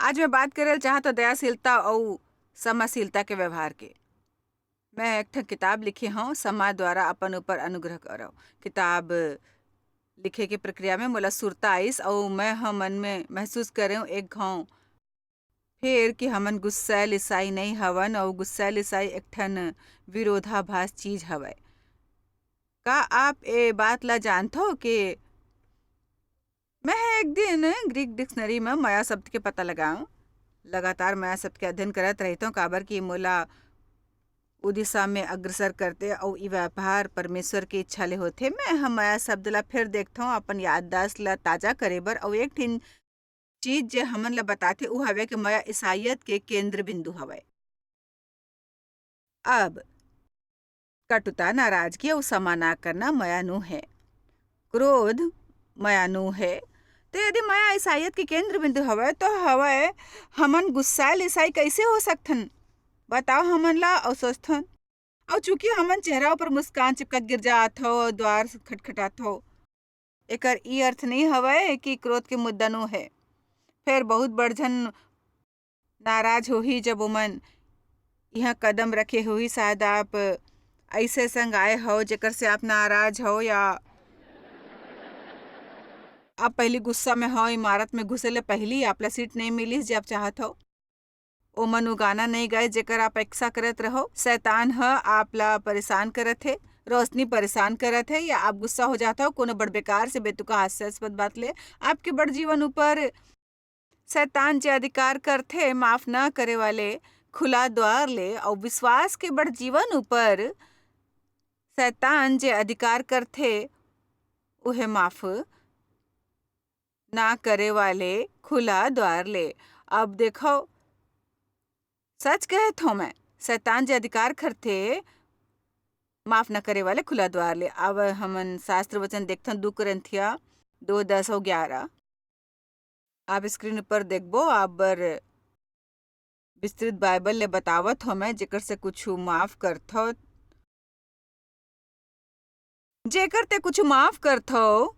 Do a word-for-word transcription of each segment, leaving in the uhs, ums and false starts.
आज मैं बात करे ल चाहत हौं दयाशीलता अउ समाशीलता के व्यवहार के। मैं एक ठन किताब लिखे हौं, "समा द्वारा अपन ऊपर अनुग्रह करव।" किताब लिखे के प्रक्रिया में मोला सुरता आइस अउ मैं ह मन में महसूस करेंव एक घांव फेर कि हमन गुस्सैल ईसाई नइ हवन अउ गुस्सैल ईसाई एक ठन विरोधाभास चीज हवय। का आप ए बात ला जानथव कि मैं ह एक दिन ग्रीक डिक्शनरी म मया शब्द के पता लगांव। लगातार मया शब्द के अध्ययन करत रहिथंव, काबर कि मोला ओ दिशा में अग्रसर करथे अउ ई व्यापार परमेश्वर के इच्छा ले होथे। मैं ह मया शब्द ला फेर देखथंव, अपन याददाश्त ला ताजा करे बर, अउ एक ठिन चीज जे हमन ला बताथे, उ हवय कि मया ईसाइयत के केंद्र बिंदु हवय। अब कटुता, नाराजगी अउ समा ना करना मया नो हे। क्रोध मया नो हे। तो यदि मया ईसाइयत के केंद्र बिंदु हवय, तो हवय, हमन गुस्साइल ईसाई कइसे हो सकथन? बताव हमन ला अउ सोचथन। अउ चूंकि हमन चेहरा ऊपर मुस्कान चिपका गिरजा आथव, द्वार खटखटाथव, एकर ई अर्थ नइ हवय कि क्रोध के मुद्दा नो हे। फेर बहुत बड़ झन नाराज होही, जब ओमन इहाँ कदम रखे होही। शायद आप अइसे संग आए हव, जेकर से आप नाराज हव या आप पहिली गुस्सा में हव, इमारत में घुसे ले पहिली आप ला सीट नइ मिलिस, जे आप चाहत हव। ओमन उ गाना नइ गाए, जेकर आप अपेक्षा करत रहव। शैतान ह आप ला परेशान करत हे, रोशनी परेशान करत हे, या आप गुस्सा हो जात हव कोनो बड़ बेकार से बेतुका हास्यास्पद बात ले। आपके बड़ जीवन ऊपर शैतान जे अधिकार करथे, माफ न करे वाले खुला द्वार ले, अउ विश्वास के बड़ जीवन ऊपर शैतान जे अधिकार करथे, उहे माफ ना करे वाले खुला द्वार ले। अब देखव, सच कहत हौं मैं, शैतान जे अधिकार करथे, माफ ना करे वाले खुला द्वार ले। अब हमन शास्त्र वचन देखथन, दू कुरिन्थिया दो, दस अउ ग्यारह। आप स्क्रीन ऊपर देखबो, आप बर विस्तृत बाइबल ले बतावत हौं मैं, जेकर से कुछु माफ करथव, जेकर ते कुछु माफ करथव,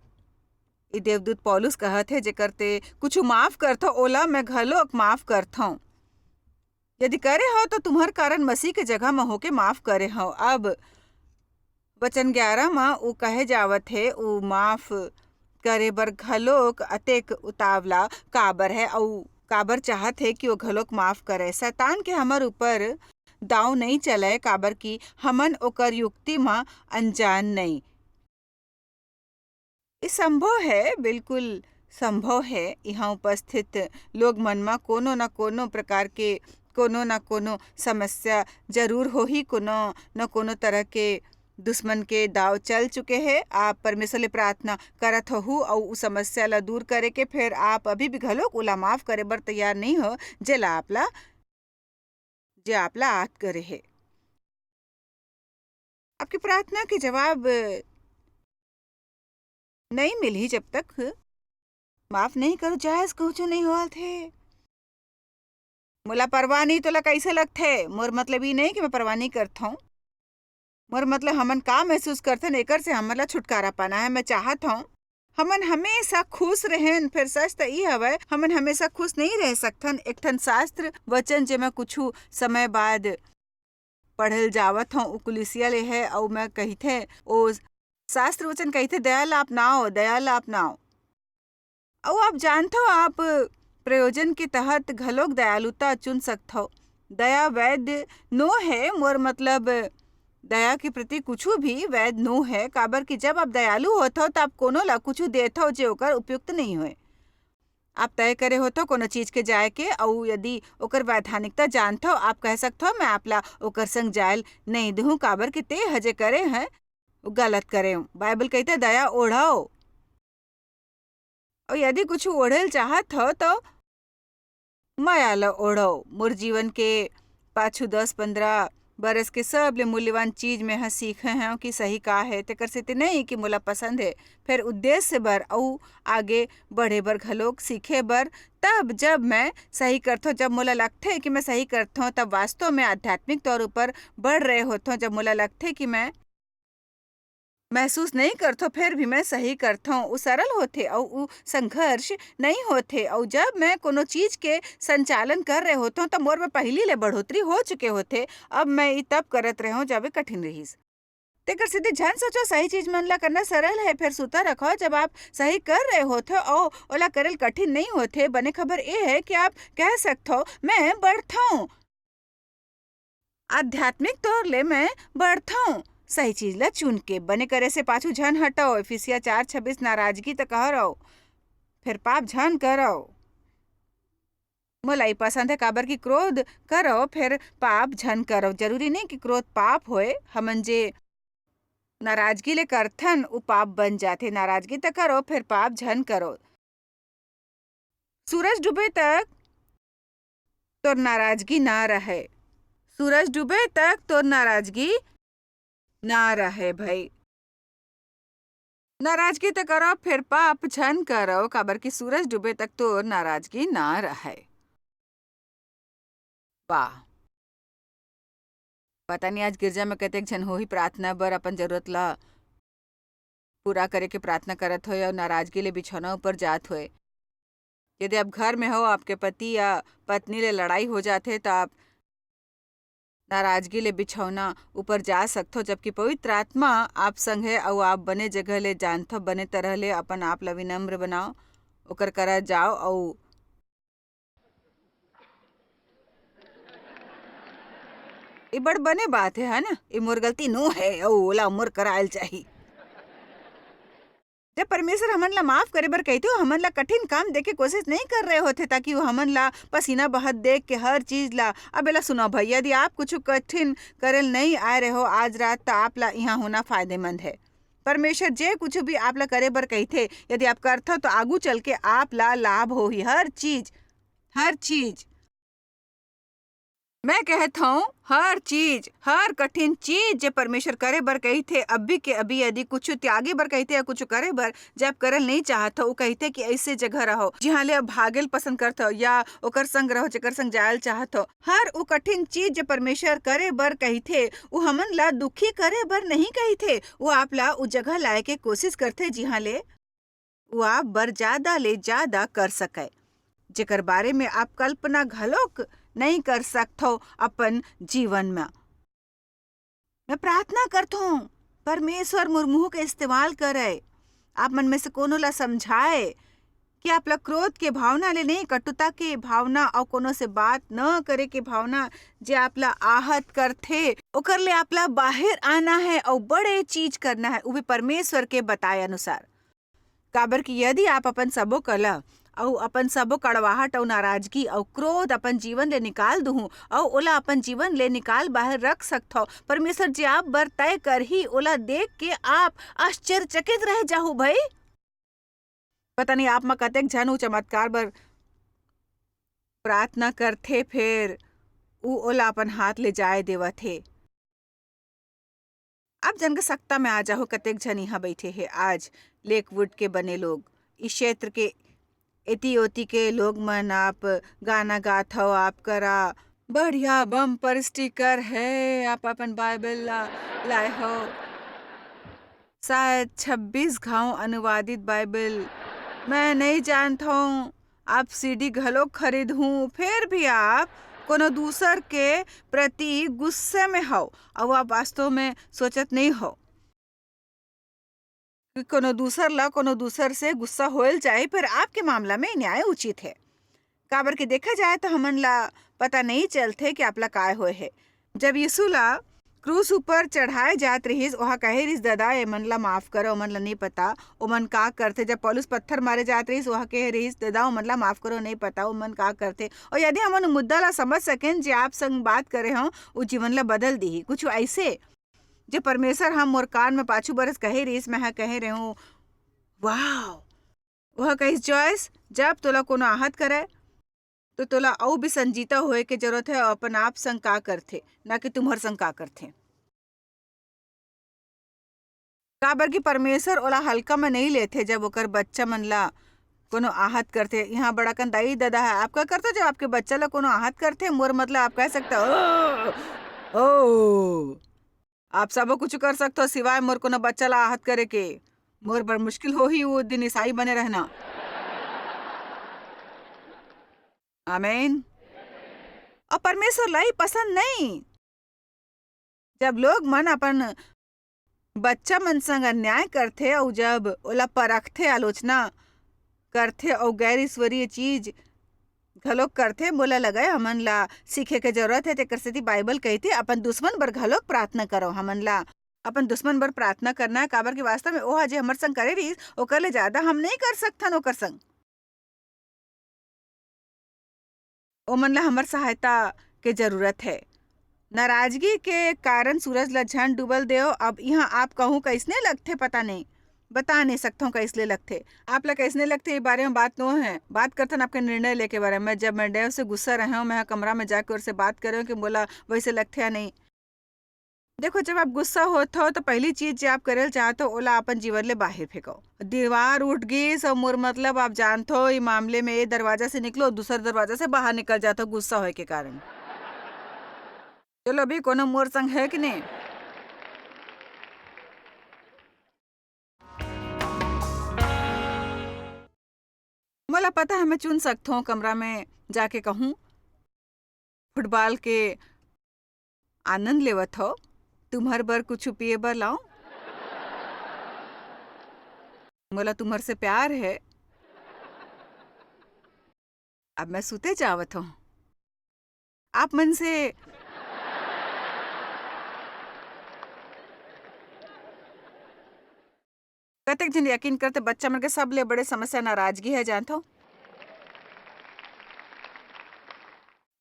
ई देवदूत पौलुस कहत हे, जेकर ते कुछु माफ करथव, ओला मैं घलोक माफ करथव। यदि करे हव, तो तुम्हर कारण मसीह के जगह म होके माफ करे हव। अब वचन ग्यारह म उ कहे जावत हे, उ माफ करे बर घलोक अतेक उतावला काबर हे, अउ काबर चाहत हे कि वो घलोक माफ करे। शैतान के हमर ऊपर दाव नइ चलय, काबर कि हमन ओकर युक्ति म अनजान नइ। ई संभव हे, बिल्कुल संभव हे। इहाँ उपस्थित लोग मन म कोनो न कोनो प्रकार के, कोनो न कोनो समस्या जरूर होही, कोनो न कोनो तरह के दुश्मन के दाव चल चुके हे। आप परमेश्वर ले प्रार्थना करत होहू अउ उ समस्या ला दूर करे के, फेर आप अभी भी घलोक उला माफ करे बर तैयार नइ हो, जेला आप ला, जे आप ला आहत करे हे। आपके प्रार्थना के जवाब नइ मिलही जब तक माफ नइ करो, जायज कुछु नइ होवत हे। मोला परवाह नइ, तोला कइसे लगथे? मोर मतलब ई नइ कि मैं परवाह नइ करथौं। मोर मतलब हमन का महसूस करथन, एकर से हमन ला छुटकारा पाना हे। मैं चाहत हौं हमन हमेशा खुश रहेन। फेर सच त ई हवय, हमन हमेशा खुश नइ रह सकथन। एक ठन शास्त्र वचन, जेमा कुछु समय बाद पढ़ल जावत हौं, उ कुलिसिया ले हे, अउ मैं कहिथे, ओ शास्त्र वचन कहिथे, "दया ला अपनाओ, दया ला अपनाओ।" अउ आप जानथव, आप प्रयोजन के तहत घलोक दयालुता चुन सकथव। दया वैध नो हे, मोर मतलब, दया के प्रति कुछु भी वैध नो हे, काबर कि जब आप दयालु होथव, त आप कोनो ला कुछु देथव, जे ओकर उपयुक्त नइ होय। आप तय करे होथव कोनो चीज के जाय के, अउ यदि ओकर वैधानिकता जानथव, आप कह सकथव, "मैं आप ला ओकर संग जाय ल नइ दूहूं, काबर कि ते ह जे करे हे, वो गलत करे हो।" बाइबल कहिथे, "दया ओढ़व।" अउ यदि कुछु ओढ़े ल चाहत हव, तो मया ल ओढ़व। मोर जीवन के पाछू दस पंद्रह बरस के सबले मूल्यवान चीज मेंह सीखे हंव कि सही का हे। तेकर सेती नइ कि मोला पसंद हे, फेर उद्देश्य बर अउ आगे बढ़े बर घलोक सीखे बर। तब जब मैं सही करथौं, जब मोला लगथे कि मैं सही करथौं, तब वास्तव में आध्यात्मिक तौर ऊपर बढ़ रहे होथौं। जब मोला लगथे कि मैं महसूस नहीं करथो, फेर भी मैं सही करथो। उ सरल होथे अउ उ संघर्ष नहीं होथे। अउ जब मैं कोनो चीज के संचालन कर रहे होथो, त मोर में पहिली ले बढ़ोतरी हो चुके होथे। अब मैं ई तब करत रहे हों, जब ए कठिन रहिस। तेकर सेती झन सोचो, सही चीज मन ला करना सरल है, फेर सुता रखो। जब आप सही कर रहे होथो अउ ओला करल कठिन नहीं होथे, बने खबर ए है कि आप कह सकथो, "मैं बढ़थों।" आध्यात्मिक तौर ले मैं बढ़थों। सही चीज ला चुन के बने करे से पाछू झन हटो। इफिसिया चार छब्बीस, नाराजगी त कह रहो, फेर पाप झन करो। मोला ई पसंद है, काबर कि क्रोध करो, फेर पाप झन करो। जरूरी नहीं कि क्रोध पाप होए। हमन जे नाराजगी ले करथन, उ पाप बन जाथे। नाराजगी त करो, फेर पाप झन करो। सूरज डूबे तक तोर नाराजगी ना रहे। सूरज डूबे तक तोर नाराजगी ना रहे भई। नाराजगी त करो, फेर पाप झन करो, काबर कि सूरज डूबे तक तोर नाराजगी ना रहे। वाह, पता नहीं आज गिरजा में कतेक झन होही प्रार्थना बर अपन जरूरत ला पूरा करे के प्रार्थना करत होए अउ नाराजगी ले बिछौना ऊपर जात होए। यदि आप घर में हो, आपके पति या पत्नी ले लड़ाई हो जाथे, त आप नाराजगी ले बिछौना ऊपर जा सकथो, जबकि पवित्र आत्मा आप संग है अउ आप बने जगह ले जानथो। बने तरह ले अपन आप ला विनम्र बनाओ, ओकर करा जाओ अउ ये बड़ बने बात है, है ना? ये मोर गलती नो है, अउ ओला मोर करायल चाही। जब परमेश्वर हमन ला माफ करे बर कहिथे, हमन ला कठिन काम देके कोशिश नहीं कर रहे होथे, ताकि वो हमन ला पसीना बहत देख के हर चीज ला। अब एला सुनो भाई, यदि आप कुछ कठिन करल नहीं आए रहे हो आज रात, त आप ला यहाँ होना फायदेमंद है। परमेश्वर जे कुछ भी आप ला करे बर कहिथे, यदि आप करथो, तो आगू चल के आप ला लाभ होही। हर चीज, हर चीज। मैं कहत हौं, हर चीज, हर कठिन चीज जे परमेश्वर करे बर कहिथे, अभी के अभी यदि कुछ त्यागे बर कहिथे या कुछ करे बर, जे आप करल नहीं चाहत हो, उ कहिथे कि ऐसे जगह रहो, जिहां ले आप भागेल पसंद करत हो या ओकर संग रहो, जेकर संग जायल चाहत हो। हर उ कठिन चीज जे परमेश्वर करे बर कहिथे, उ हमन ला दुखी करे बर नहीं कहिथे, उ आप ला उ जगह लाए के कोशिश करथे, जिहां ले वो आप बर जादा ले जादा कर सकय, जेकर बारे में आप कल्पना घलोक नइ कर सकथव अपन जीवन म। मैं प्रार्थना करथों, परमेश्वर मोर मुंह के इस्तेमाल करय, आप मन में से कोनो ला समझाय कि आप ला क्रोध के भावना ले नहीं, कटुता के भावना अउ कोनो से बात न करे के भावना, जे आप ला आहत करथे, ओकर ले आप ला बाहिर आना है अउ बड़े चीज करना है, वो भी परमेश्वर के बताए अनुसार। काबर कि यदि आप अपन सबो कलह अउ अपन सबो कड़वाहट अउ नाराजगी अउ क्रोध अपन जीवन ले निकाल दुहू अउ ओला अपन जीवन ले निकाल बाहर रख सकथव, परमेश्वर जे आप बर तय करही, ओला देख के आप आश्चर्यचकित रह जाहू भई। पता नहीं आप म कतेक झन उ चमत्कार बर प्रार्थना करथे, फेर उ ओला अपन हाथ ले जाए देवत हे। आप जन के सकता में आ जाहू, कतेक झन इहाँ बैठे हे आज लेकवुड के बने लोग, इस क्षेत्र के एती ओती के लोग मन। आप गाना गात हव, आप करा बढ़िया बम्पर स्टिकर है, आप अपन बाइबल ला लाए हव, शायद छब्बीस घाव अनुवादित बाइबल। मैं नहीं जानत हूँ, आप सीडी घलो खरीद हूँ, फिर भी आप कोनो दूसर के प्रति गुस्से में हव, अउ आप वास्तव में सोचत नहीं हव कि कोनो दूसर ला कोनो दूसर से गुस्सा होयल चाही, फिर आपके मामला में न्याय उचित है। काबर कि देखा जाए तो हमन ला पता नहीं चलथे कि आप ला काय होए है। जब यीशु ला क्रूस ऊपर चढ़ाए जात रहिस, ओहा कहे रहिस, "ददा, एमन ला माफ कर, ओमन ला नहीं पता, ओमन का करथे।" जब पौलुस पत्थर मारे जात रहिस, ओहा कहे रहिस, "ददा, ओमन ला माफ करो, नहीं पता ओमन का करथे।" और यदि हमन उ मुद्दा ला समझ सकेन, जे आप संग बात करे हूँ, उ जीवन ला बदल दीही। कुछ ऐसे जे परमेश्वर ह मोर कान में पाछू बरस कहे रिहिस, मैं ह कहे रेहूं, "वाव!" ओह कहिस, "जॉयस, जब तोला कोनो आहत करय, तो तोला अउ भी संजीता होए के जरूरत हे, अपन आप संग का करथे, ना कि तुम्हर संग का करथे।" काबर कि परमेश्वर ओला हल्का में नइ लेथे, जब ओकर बच्चा मन ला कोनो आहत करथे। इहाँ बड़ा कन दाई ददा हे, आप का करथो, जब आपके बच्चा ला कोनो आहत करथे? मोर मतलब, आप कह सकता, "ओ, ओ।" आप सबो कुछ कर सकथो, सिवाय मोर कोनो बच्चा ला आहत करे के। मोर बर मुश्किल होही वो दिन ईसाई बने रहना। आमीन। अउ परमेश्वर ला ई पसंद नहीं, जब लोग मन अपन बच्चा मन संग अन्याय करथे अउ जब ओला परखथे, आलोचना करथे अउ गैर ईश्वरीय चीज घलोक करथे। मोला लगय हमन ला सीखे के जरूरत हे, तेकर सेती बाइबल कहिथे, "अपन दुश्मन बर घलोक प्रार्थना करो।" हमन ला अपन दुश्मन बर प्रार्थना करना हे, काबर कि वास्तव में ओहा जे हमर संग करे रहिस, ओकर ले ज्यादा हम नहीं कर सकथन ओकर संग। ओमन ला हमर सहायता के जरूरत हे। नाराजगी के कारण सूरज ला झन डूबल देव। अब इहाँ आप कहूँ कइसने लगथे पता नहीं, बता नहीं सकथों कइसले लगथे। आप ला कइसने लगथे, ये बारे में बात नो है। बात करथन आपके निर्णय लेके बारे में। जब मैं डेव से गुस्सा रहे हूँ, मैं कमरा में जाके ओर से बात करे हूँ कि मोला वैसे लगथे या नहीं। देखो, जब आप गुस्सा होत हो, तो पहली चीज जे आप करे ल चाहत हो, ओला अपन जीवन ले बाहर फेंको। दीवार उठ गिस, अउ मोर मतलब, आप जानत हो, ई मामले में ये दरवाजा से निकलो, दूसर दरवाजा से बाहर निकल जात हो गुस्सा होए के कारण। चलो, अभी कोनो मोर संग है कि नहीं? मोला पता है, मैं चुन सकथों कमरा में जाके कहूँ, फुटबॉल के आनंद लेवत हो, तुम्हर बर कुछ पिए बर लाऊं? मोला तुम्हर से प्यार है। अब मैं सुते जावत हूँ। आप मन से कतेक झन यकीन करथे, बच्चा मन के सबले बड़े समस्या नाराजगी है, जानथो?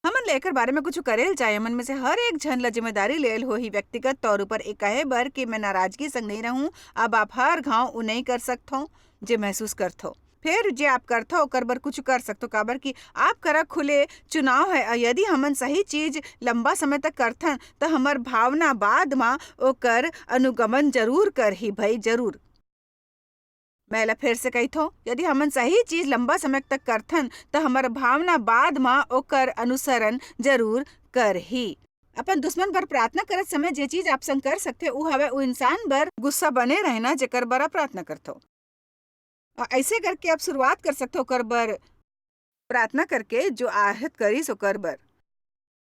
हमन ले एकर बारे में कुछ करे ल चाही। हमन में से हर एक झन ल जिम्मेदारी लेल होही व्यक्तिगत तौर ऊपर ए कहे बर कि मैं नाराजगी संग नहीं रहूं। अब आप हर घाव उ नहीं कर सकथो जे महसूस करथो। फेर जे आप करथो, ओकर बर कुछ कर सकथो, काबर कि आप करा खुले चुनाव है। अउ यदि हमन सही चीज लंबा समय तक करथन, त हमर भावना बाद म ओकर अनुगमन जरूर करही, भई जरूर। मैं एला फेर से कहिथो, यदि हमन सही चीज लंबा समय तक करथन, त हमर भावना बाद म ओकर अनुसरण जरूर करही। अपन दुश्मन बर प्रार्थना करत समय जे चीज आप संग कर सकथे, उ हवे उ इंसान बर गुस्सा बने रहना, जेकर बर आप प्रार्थना करथो। अ, ऐसे करके आप शुरुआत कर सकथो ओकर बर प्रार्थना करके, जो आहत करिस ओकर बर।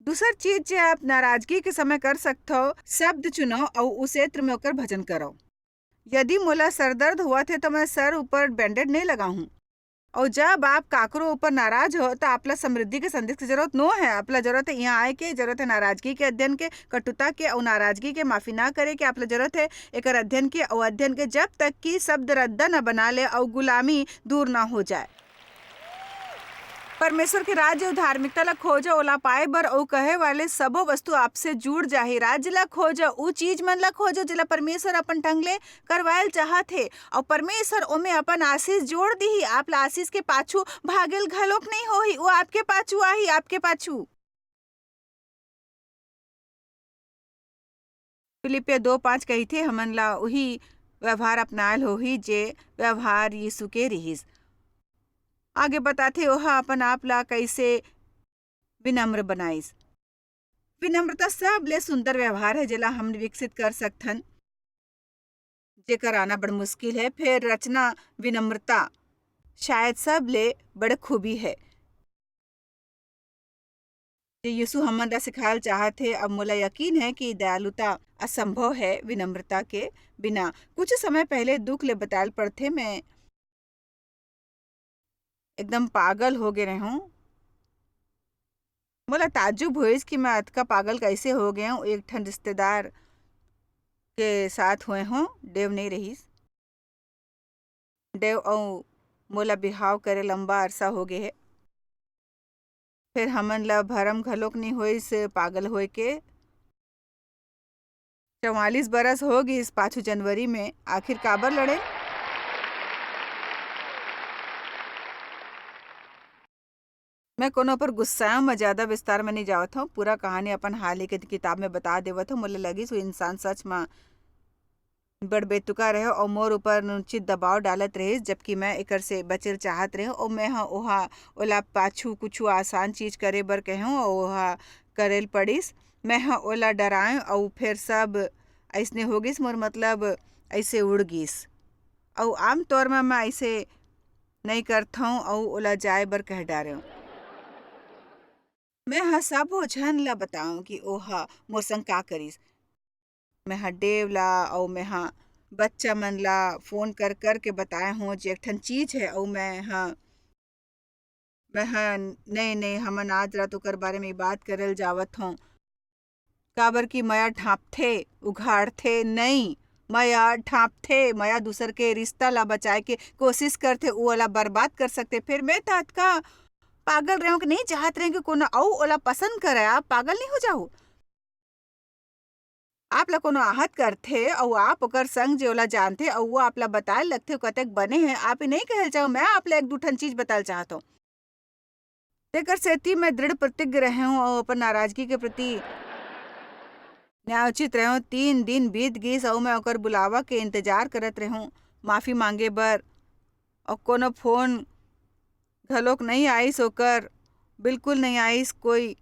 दूसर चीज जे आप नाराजगी के समय कर सकथो, शब्द चुनो अउ उस क्षेत्र में ओकर भजन करो। यदि मोला सर दर्द होवत हे, तो मैं सर ऊपर बैंडेड नहीं लगाहूं। अउ जब आप काकरो ऊपर नाराज हो, तो आपला समृद्धि के संदेश के जरूरत नो है। आपला जरूरत है यहाँ आए के, जरूरत है नाराजगी के अध्ययन के, कटुता के अउ नाराजगी के, माफी ना करे के। आपला जरूरत है एकर अध्ययन के अउ अध्ययन के, जब तक कि शब्द रद्दा न बना ले अउ गुलामी दूर ना हो जाए। परमेश्वर के राज्य अउ धार्मिकता ला खोजो, ओला पाए बर अउ कहे वाले सबो वस्तु आपसे जुड़ जाही। राज्य ला खोजो, उ चीज मन ला खोजो, जेला परमेश्वर अपन ढंग ले करवायल चाहत हे, अउ परमेश्वर ओमे अपन आशीष जोड़ दिही। आप ला आशीष के पाछू भागेल घलोक नहीं होही, वो आपके पाछू आही, आपके पाछू। फिलिपिया दो पाँच कहिथे, हमन ला उही व्यवहार अपनायल होही, जे व्यवहार यीशु के रिहिस। आगे बताथे, ओहा अपन आप ला कइसे विनम्र बनाइस। विनम्रता सबले सुंदर व्यवहार है, जेला हम विकसित कर सकथन, जेकर आना बड़ मुश्किल है। फिर रचना विनम्रता शायद सबले बड़ खूबी है, जे यीशु हमन ला सिखायल चाहत हे। अब मोला यकीन है कि दयालुता असंभव है विनम्रता के बिना। कुछ समय पहले दुख ले बतायल पड़थे, मैं एकदम पागल हो गे रहूं। मोला ताज्जुब होइस कि मैं अतका पागल कैसे हो गए हूं। एक ठन रिश्तेदार के साथ हुए हों, डेव नहीं रहिस। डेव अउ मोला बिहाव करे लंबा अरसा हो गे हे। फेर हमन ला भरम घलोक नइ होइस पागल होए के। चवालीस बरस हो गिस पाछू जनवरी में, आखिर काबर लड़े? मैं कोनो पर गुस्साया म ज्यादा विस्तार में नइ जावत हंव। पूरा कहानी अपन हाल ही के किताब में बता देवत हंव। मोला लगिस, वो इंसान सच म बड़ बेतुका रहे अउ मोर ऊपर अनुचित दबाव डालत रहिस, जबकि मैं एकर से बचे ल चाहत रहेंव। अउ मैं ह ओहा, ओला पाछू कुछु आसान चीज करे बर कहेंव अउ ओहा करे ल पड़िस। मैं ह ओला डराएंव अउ फेर सब अइसने हो गिस मोर, मतलब अइसे उड़ गिस। अउ आमतौर म मैं अइसे नइ करथौं अउ ओला जाए बर कह डारेंव। मैं ह सबो झन ला बताऊं कि ओहा मोर संग का करिस। मैं ह डेव ला अउ मैं ह बच्चा मन ला फोन कर कर के बताए हों, जे एक ठन चीज है अउ मैं ह, मैं ह, नहीं, नहीं, हमन आज रात ओकर बारे में बात करल जावत हों। काबर कि मया ढांपथे, उघाड़थे नहीं, मया ढांपथे, मया दूसर के रिश्ता ला बचाए के कोशिश करथे, उ ओला बर्बाद कर सकथे। फिर मैं त अतका पागल रहेंव कि नहीं चाहत रहेंव कि कोनो अउ ओला पसंद करे। आप पागल नहीं हो जाहू? आप ला कोनो आहत करथे अउ आप ओकर संग जे ओला जानथे अउ वो आप ला बताए लगथे, कतेक बने है, आप ही नहीं कहल चाहो। मैं आप ला एक दू ठन चीज बताल चाहत हूँ। तेकर सेती मैं दृढ़ प्रतिज्ञ रहे हूँ अउ अपन नाराजगी के प्रति न्यायोचित रहे हूँ। तीन दिन बीत गिस अउ मैं ओकर बुलावा के इंतजार करत रहे हूँ माफी मांगे बर, अउ कोनो फोन घलोक नहीं आइस ओकर, बिल्कुल नहीं आइस कोई,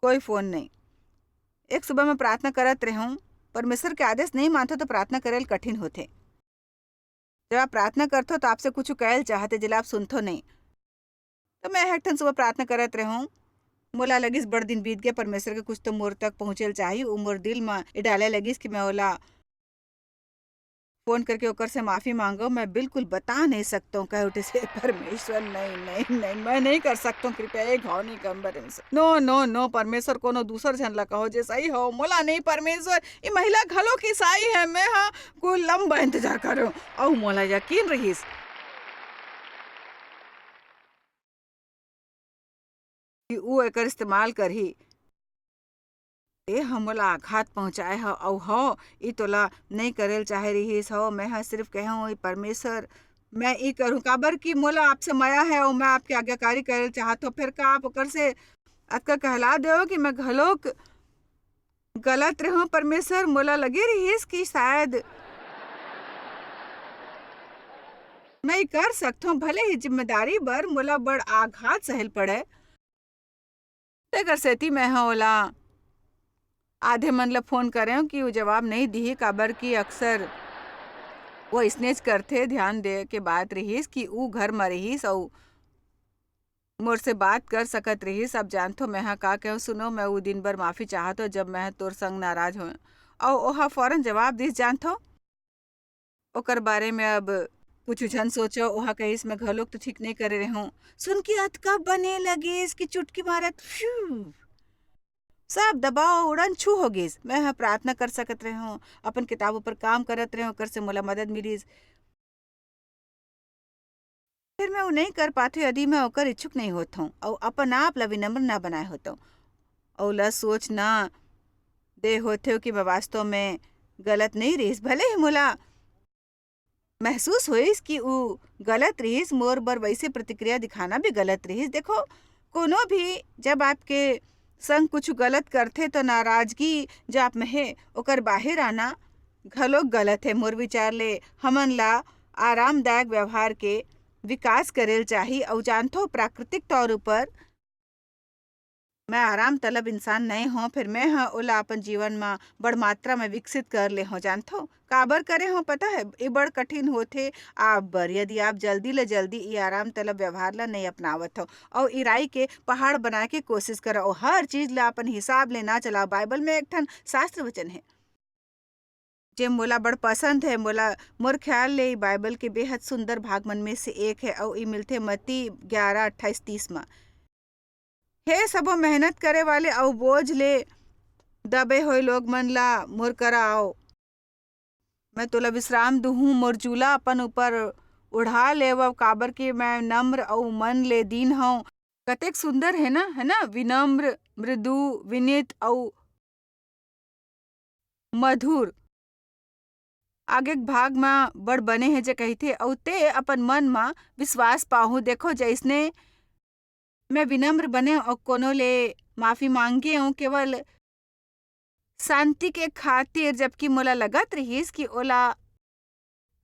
कोई फोन नहीं। एक सुबह मैं प्रार्थना करत रहे हूँ, परमेश्वर के आदेश नहीं मानथो तो प्रार्थना करे ल कठिन होथे। जब आप प्रार्थना करथो तो आपसे कुछ कहल चाहथे, जेला आप सुनथो नहीं। तो मैं एक ठन सुबह प्रार्थना करत रहे हूँ, मोला लगिस बड़ दिन बीत गया, परमेश्वर के कुछ तो मोर तक पहुँचे ल चाही, उ मोर दिल म ये डाले लगिस कि मैं ओला फोन करके ओकर से माफी मांगो, मैं बिल्कुल बता नहीं सकता हूँ, कह उठे से परमेश्वर, नहीं, नहीं, नहीं, मैं नहीं कर सकता हूँ, कृपया एक घाव नहीं कम बरे से। नो, नो, नो, परमेश्वर कोनो दूसर झन ला कहो जे सही हो, मोला नहीं परमेश्वर, ये महिला घलो की सही है, मैं हा कोई लंबा इंतजार करो, अउ मोला यकीन रहीस कि उ एकर इस्तेमाल करही। ते ह मोला आघात पहुँचाए हव, अउ हव, ई तोला नइ करे ल चाहे रिहिस हव। मैं ह सिर्फ कहे हव, "ए परमेश्वर, मैं ई करूँ, काबर कि मोला आपसे मया है अउ मैं आपके आज्ञाकारी करे ल चाहत हव।" फेर का आप ओकर से अतका कहला देव कि मैं घलोक गलत रेहूँ? परमेश्वर, मोला लगे रिहिस कि शायद मैं ई कर सकथव, भले ही जिम्मेदारी बर मोला बड़ आघात सहे ल पड़े। तेकर सेती मैं ह ओला आधे मन ल फोन करेंव कि ऊ जवाब नइ दिही, काबर कि अक्सर वो अइसनेच करथे। ध्यान दे के बात रिहिस कि ऊ घर म रिहिस अउ मोर से बात कर सकत रिहिस। अब जानथो मैं ह का कहेंव? सुनो, मैं ऊ दिन बर माफी चाहत हव, जब मैं ह तोर संग नाराज हों। अउ ओहा फौरन जवाब दिस, जानथो? ओकर बारे में अब कुछु झन सोचो, ओहा कहिस, "मैं घलोक तो ठीक नइ करे रेहूं।" सुन के अतका बने लगिस कि चुटकी मारत फ्यू, सब दबाव उड़न छू हो गिस। मैं ह प्रार्थना कर सकत रेहूं, अपन किताब ऊपर काम करत रेहूं, ओकर से मोला मदद मिलिस। फिर मैं वो नहीं कर पाथों, यदि मैं ओकर इच्छुक नहीं होत हूँ, अउ अपन आप ला विनम्र ना बनाए होत हूँ, अउ ला सोच ना दे होत हूँ कि मैं वास्तव में गलत नहीं रहिस। भले ही मोला महसूस होइस कि ऊ गलत रिहिस, मोर बर वैसे प्रतिक्रिया दिखाना भी गलत रिहिस। देखो, कोनो भी जब आपके संग कुछ गलत करथे, तो नाराजगी जो आप में हे, ओकर बाहिर आना घलो गलत है। मोर विचार ले हमन ला आरामदायक व्यवहार के विकास करे ल चाही। अउ जानथो, प्राकृतिक तौर ऊपर मैं आराम तलब इंसान नए हों, फिर मैं ह ओला अपन जीवन म बड़ मात्रा में विकसित कर ले हों। जानथो, काबर करे हों पता है? ये बड़ कठिन होथे आप बर, यदि आप जल्दी ले जल्दी ये आराम तलब व्यवहार ला नहीं अपनावत हो। अउ इराई के पहाड़ बनाए के कोशिश करो, अउ हर चीज ला अपन हिसाब ले ना चलाओ। बाइबल में एक ठन शास्त्र वचन है, जे मोला बड़ पसंद है। मोला, मोर ख्याल ले ई बाइबल के बेहद सुंदर भाग मन में से एक है, अउ ई मिलथे मत्ती ग्यारह अट्ठाईस तीस म। "हे सबो मेहनत करे वाले अउ बोझ ले दबे होए लोग मन ला मोर करा आओ। मैं तोला विश्राम दुहूं, मोर जूला अपन ऊपर ओढ़ा लेवव, काबर कि मैं नम्र अउ मन ले दीन हंव।" कतेक सुंदर है ना, है ना? विनम्र, मृदु, विनीत अउ मधुर। आगे के भाग म बड़ बने हे जे कहिथे, "अउ ते अपन मन म विश्वास पाहू।" देखो, जइसने मैं विनम्र बने अउ कोनो ले माफी मांगे अउ केवल शांति के खातिर, जबकि मोला लगत रिहिस कि ओला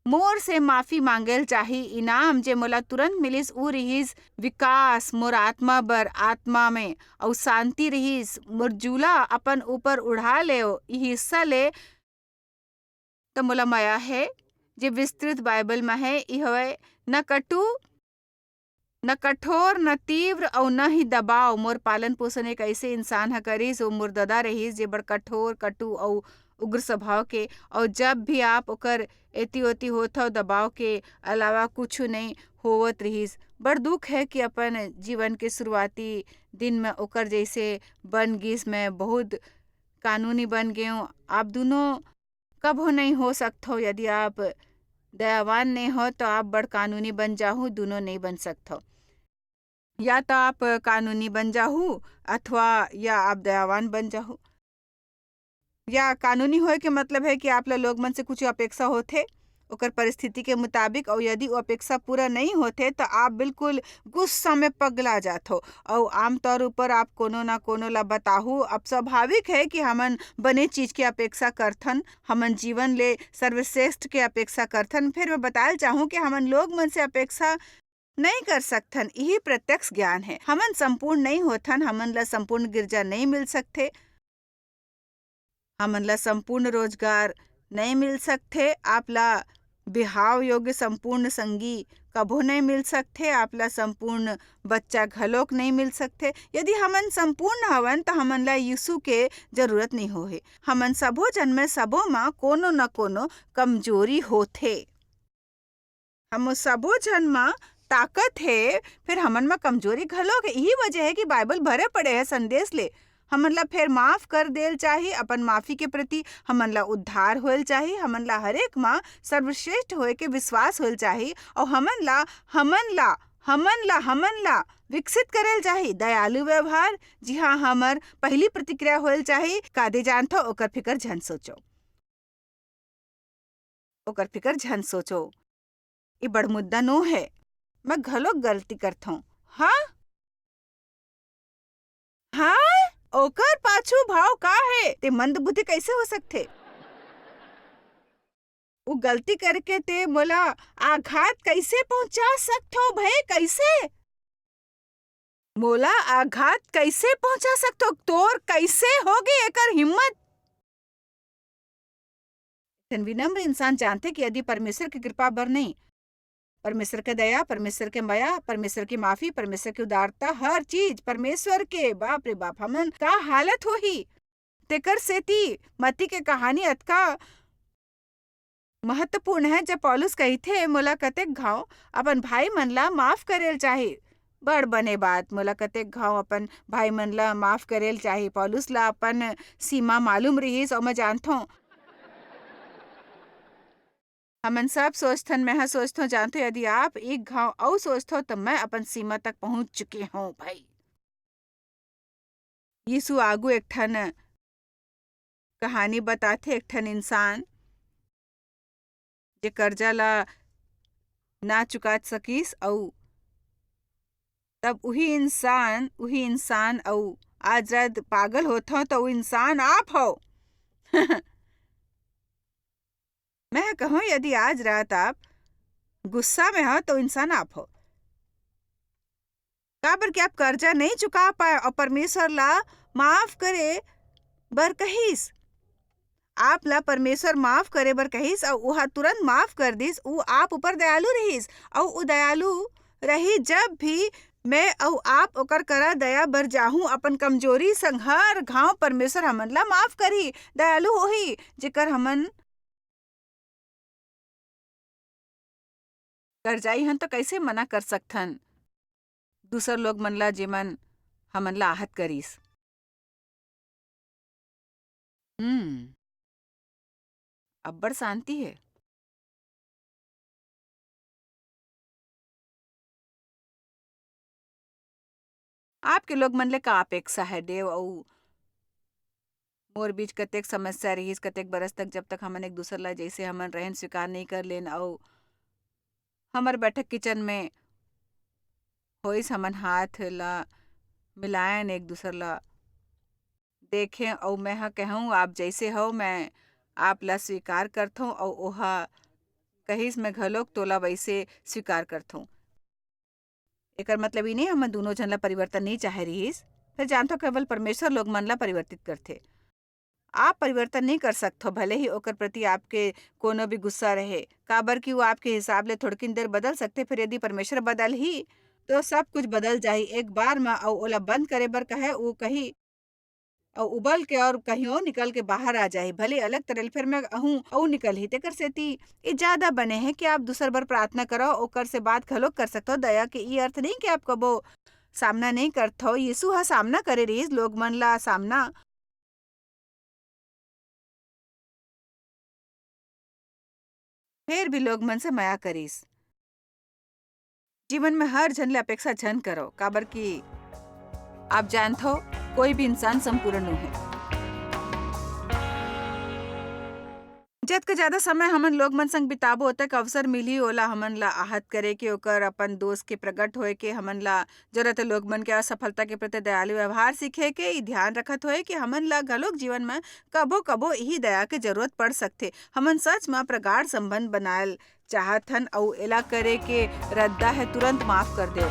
मोर से माफी मांगे ल चाही। इनाम जे मोला तुरंत मिलिस, ऊ रिहिस विकास, मोर आत्मा बर आत्मा में, अउ शांति रिहिस। मोर जूला अपन ऊपर उड़ा लेव, ई हिस्सा ले त मोला मया हे, जे विस्तृत बाइबल म हे, ई हवय, "न कटु, न कठोर, न तीव्र अउ न ही दबाव मोर पालन-पोषण एक अइसे इंसान ह करिस, वो मोर ददा रहिस, जे बड़ कठोर, कटु अउ उग्र स्वभाव के, अउ जब भी आप ओकर एती-ओती होथव, दबाव के अलावा कुछु नइ होवत रिहिस।" बड़ दुख हे कि अपन जीवन के शुरुआती दिन म ओकर जइसे बन गिस। मैं बहुत कानूनी बन गेंव। आप दूनों कभो नइ हो सकथव। यदि आप दयावान नइ हो, त आप बड़ कानूनी बन जाहू, दूनों नइ बन सकथव। या त आप कानूनी बन जाहू, अथवा या आप दयावान बन जाहू। या कानूनी होए के मतलब हे कि आप ला लोग मन से कुछ अपेक्षा होथे, ओकर परिस्थिति के मुताबिक, अउ यदि वो अपेक्षा पूरा नइ होथे, त आप बिल्कुल गुस्सा में पगला जाथो। अउ आमतौर ऊपर आप कोनो ना कोनो ला बताहू। अब स्वाभाविक हे कि हमन बने चीज के अपेक्षा करथन, हमन जीवन ले सर्वश्रेष्ठ के अपेक्षा करथन। फिर मैं बताए चाहूँ कि हमन लोग मन से अपेक्षा नइ कर सकथन, इही प्रत्यक्ष ज्ञान हे। हमन संपूर्ण नइ होथन, हमन ला संपूर्ण गिरजा नइ मिल सकथे, हमन ला संपूर्ण रोजगार नइ मिल सकथे, आप ला बिहाव योग्य संपूर्ण संगी कभो नइ मिल सकथे, आप ला संपूर्ण बच्चा घलोक नइ मिल सकथे। यदि हमन संपूर्ण हवन, त हमन ला यीशु के जरूरत नइ होहे। हमन सबो जन में सबो म कोनो न कोनो कमजोरी होथे। हम सबो झन म ताकत हे, फिर हमन म कमजोरी घलोक हे। इही वजह हे कि बाइबल भरे पड़े हे संदेश ले। हमन ला फेर माफ कर देल चाही, अपन माफी के प्रति हमन ला उद्धार होएल चाही, हमन ला हरेक म सर्वश्रेष्ठ होए के विश्वास होएल चाही, अउ हमन ला, हमन ला, हमन ला, हमन ला विकसित करेल चाही। दयालु व्यवहार, जी हाँ, हमर पहली प्रतिक्रिया होएल चाही। कादे जानथो, ओकर फिकर झन सोचो। ओकर फिकर झन सोचो। ई बड़ मुद्दा नो हे। मैं घलोक गलती करथौं। हाँ? हाँ? ओकर पाछू भाव का हे? ते मंदबुद्धि कइसे हो सकथे? वो गलती करके ते मोला आघात कइसे पहुंचा सकथो भई? कइसे? मोला आघात कइसे पहुंचा सकथो? तोर कइसे होगे एकर हिम्मत? एक ठन विनम्र इंसान जानथे कि यदि परमेश्वर के कृपा बर नहीं, परमेश्वर के दया, परमेश्वर के मया, परमेश्वर की माफी, परमेश्वर की उदारता, हर चीज परमेश्वर के, बाप रे बाप, हमन का हालत होही। तेकर सेती मत्ती के कहानी अतका महत्वपूर्ण हे, जब पौलुस कहिथे, "मोला कतेक घांव अपन भाई मन ला माफ करेल चाही।" बड़ बने बात, मोला कतेक घांव अपन भाई मन ला माफ करेल चाही। पौलुस ला अपन सीमा मालूम रिहिस, अउ मैं जानथों, हमन सब सोचथन, मैं ह सोचथों, जानथों, यदि आप एक घांव अउ सोचथो, त मैं अपन सीमा तक पहुंच चुके हों, भाई। यीशु आगू एक ठन कहानी बताथे, एक ठन इंसान जे कर्जा ला ना चुका सकिस, अउ तब उही इंसान, उही इंसान, अउ आज रात पागल होथव, त उ इंसान आप हव। मैं ह कहूं, यदि आज रात आप गुस्सा में हव, त उ इंसान आप हव। काबर कि आप कर्जा नहीं चुका पाए अउ परमेश्वर ला माफ करे बर कहिस। आप ला परमेश्वर माफ करे बर कहिस अउ उहा तुरंत माफ कर दिस। उ आप ऊपर दयालु रहिस अउ उ दयालु रही। जब भी मैं अउ आप ओकर करा दया बर जाहूं, अपन कमजोरी संग हर घांव परमेश्वर हमन ला माफ करही, दयालु होही। जेकर हमन करजाई हन, त कइसे मना कर सकथन दूसर लोग मन ला, जेमन हमन ला आहत करिस? हम्म, अब्बड़ शांति हे। आपके लोग मन ले का अपेक्षा है, देव अऊ मोर बीच कतेक समस्या रहिस, कतेक बरस तक, जब तक हमन एक दूसर ला जैसे हमन रहन स्वीकार नहीं कर लेन, अऊ हमर बैठक किचन में होइस, हमन हाथ ला मिलायन, एक दूसर ला देखें, अऊ मैं ह कहूँ, "आप जैसे हो, मैं आप ला स्वीकार करथों," अऊ ओहा कहिस, "मैं घलोक तोला वैसे स्वीकार करथों।" एकर मतलब ई नहीं हमन दूनों झन ला परिवर्तन नहीं चाहे रिहिस। फिर जानथो, केवल परमेश्वर लोग मन ला परिवर्तित करथे। आप परिवर्तन नहीं कर सकथो, भले ही ओकर प्रति आपके कोनो भी गुस्सा रहे, काबर कि वो आपके हिसाब ले थोड़किन देर बदल सकथे, फिर यदि परमेश्वर बदल ही, तो सब कुछ बदल जाही एक बार म। अउ ओला बंद करे बर कहे, वो कही, अउ उबल के और कहीं और निकल के बाहर आ जाही, भले अलग तरह ले, फिर मैं आहूं अउ निकल ही। तेकर सेती ये ज्यादा बने है कि आप दूसर बर प्रार्थना करो, ओकर से बात घलो कर सकथो। दया के ये अर्थ नहीं कि आप कबो सामना नहीं करथो। यीशु ह सामना करे रहिस लोग मन ला, सामना फेर भी लोग मन से मया करिस। जीवन में हर झन ले अपेक्षा झन करो, काबर कि आप जानथो, कोई भी इंसान संपूर्ण नोहे। जतका ज्यादा समय हमन लोग मन संग बिताबो, ओतक अवसर मिलही ओला हमन ला आहत करे के, ओकर अपन दोष के प्रकट होए के, हमन ला जरूरत हे लोग मन के असफलता के प्रति दयालु व्यवहार सीखे के। ई ध्यान रखत होए कि हमन ला घलोक जीवन म कभो-कभो इही दया के जरूरत पड़ सकथे। हमन सच म प्रगाढ़ संबंध बनायल चाहत हन अउ एला करे के रद्दा हे, तुरंत माफ कर देव।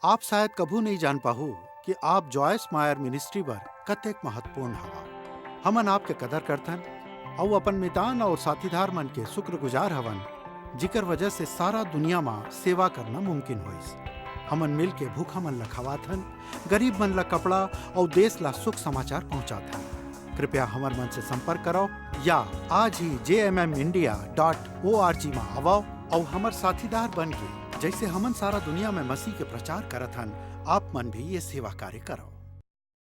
आप शायद कभू नहीं जान पाहू कि आप जॉयस मायर मिनिस्ट्री बर कतेक महत्वपूर्ण हवा। हमन आपके कदर करथन अउ अपन मितान और साथीदार मन के शुक्रगुजार हवन, जिकर वजह से सारा दुनिया म सेवा करना मुमकिन होइस। हमन मिल के भूखा मन ला खवाथन, गरीब मन ला कपड़ा अउ देश ला सुख समाचार पहुंचाथन। कृपया हमर मन से संपर्क करो या आज ही J M M India dot O R G म आवो अउ हमर साथीदार बन के, जैसे हमन सारा दुनिया में मसीह के प्रचार करत हन, आप मन भी ये सेवा कार्य करो।